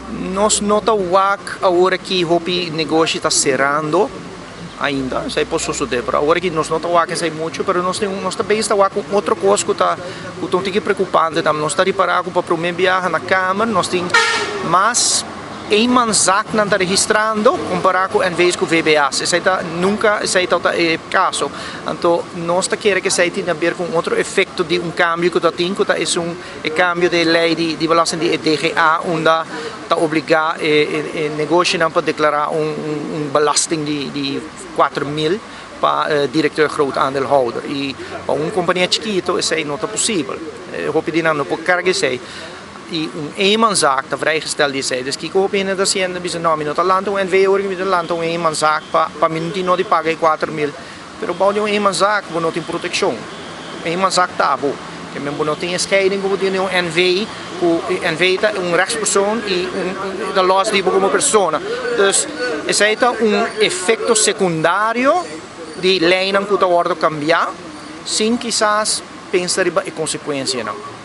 Nos no ta wak awor aki hopi negoshi ta serando ainda, esei por sosode, pero awor aki nos no ta wak esei mucho, pero nos tin nos ta bezig ta wak un otro kos ku ta ku ta un tiki preokupante tambe. Nos ta ripará ku pa promé biaha na Kamer nos tin mas eenmanszaaknan ta registrando kompará ku NV's ku VBA's. Esei ta nunka esei tabata e kaso. Anto nos ta kere ku esei tin di haber ku un otro efekto di un kambio ku ta tin ku ta esun E cambio di e ley di belasting di e DGA unda ta obliga e negoshinan pa declara un belasting di 4000 pa directeur groot aandeelhouder. Y pa un compania chikito esey no ta posibel. Hopi di nan no por carga esey. Y un eenmanszaak ta vrijgesteld di esey. Dus kico hopi hende ta haciendo? Bisa no, mi no ta lanta un NV ora mi ta lanta un eenmanszaak pa mi no tin no di paga e 4000. Pero bou di un eenmanszaak bo no tin proteccion. Eenmanszaak ta bo. Ke men bo no tin e scheiding ku bo tin den un NV, ku e NV ta un rechtspersoon i un ta los di bo komo persona. Dus esei ta un efecto secundario di leynan ku ta wordo cambia sin kisas pensa riba e consecuencianan.